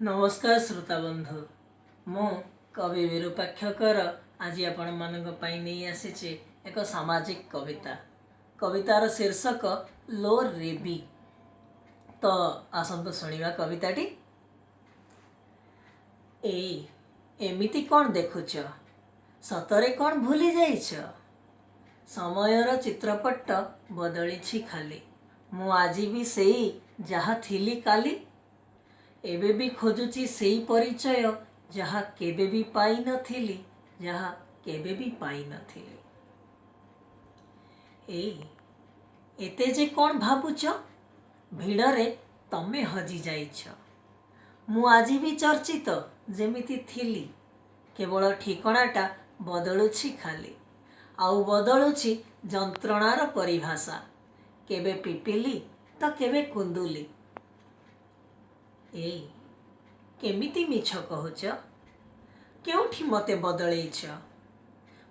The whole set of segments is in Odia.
ନମସ୍କାର ଶ୍ରୋତା ବନ୍ଧୁ, ମୁଁ କବି ବିରୂପାକ୍ଷକର ଆଜି ଆପଣମାନଙ୍କ ପାଇଁ ନେଇ ଆସିଛି ଏକ ସାମାଜିକ କବିତା। କବିତାର ଶୀର୍ଷକ ଲୋ ରେବି। ତ ଆସନ୍ତୁ ଶୁଣିବା କବିତାଟି। ଏଇ, ଏମିତି କ'ଣ ଦେଖୁଛ? ସତରେ କ'ଣ ଭୁଲି ଯାଇଛ? ସମୟର ଚିତ୍ରପଟ ବଦଳିଛି ଖାଲି, ମୁଁ ଆଜି ବି ସେଇ ଯାହା ଥିଲି କାଲି। ଏବେ ବି ଖୋଜୁଛି ସେଇ ପରିଚୟ, ଯାହା କେବେ ବି ପାଇନଥିଲି, ଯାହା କେବେ ବି ପାଇନଥିଲି। ଏଇ, ଏତେ ଯେ କ'ଣ ଭାବୁଛ? ଭିଡ଼ରେ ତମେ ହଜି ଯାଇଛ। ମୁଁ ଆଜି ବି ଚର୍ଚ୍ଚିତ ଯେମିତି ଥିଲି, କେବଳ ଠିକଣାଟା ବଦଳୁଛି ଖାଲି। ଆଉ ବଦଳୁଛି ଯନ୍ତ୍ରଣାର ପରିଭାଷା, କେବେ ପିପିଲି ତ କେବେ କୁନ୍ଦୁଲି। ଏଇ, କେମିତି ମିଛ କହୁଛ? କେଉଁଠି ମୋତେ ବଦଳେଇଛ?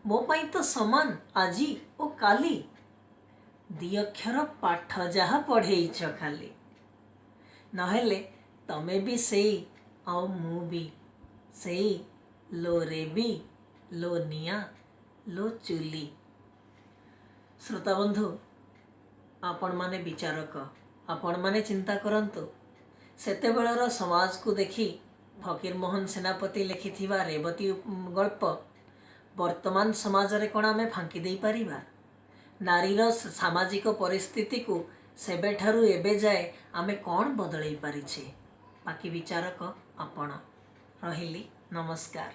ମୋ ପାଇଁ ତ ସମାନ ଆଜି ଓ କାଲି, ଦି ଅକ୍ଷର ପାଠ ଯାହା ପଢ଼େଇଛ ଖାଲି। ନହେଲେ ତମେ ବି ସେଇ ଆଉ ମୁଁ ବି ସେଇ, ଲୋ ରେବି, ଲୋ ନିଆଁ, ଲୋ ଚୁଲି। ଶ୍ରୋତାବନ୍ଧୁ, ଆପଣମାନେ ବିଚାରକ, ଆପଣମାନେ ଚିନ୍ତା କରନ୍ତୁ, ସେତେବେଳର ସମାଜକୁ ଦେଖି ଫକୀରମୋହନ ସେନାପତି ଲେଖିଥିବା ରେବତୀ ଗଳ୍ପ ବର୍ତ୍ତମାନ ସମାଜରେ କ'ଣ ଆମେ ଫାଙ୍କି ଦେଇପାରିବା? ନାରୀର ସାମାଜିକ ପରିସ୍ଥିତିକୁ ସେବେଠାରୁ ଏବେ ଯାଏ ଆମେ କ'ଣ ବଦଳେଇ ପାରିଛେ? ବାକି ବିଚାରକ ଆପଣ। ରହିଲି, ନମସ୍କାର।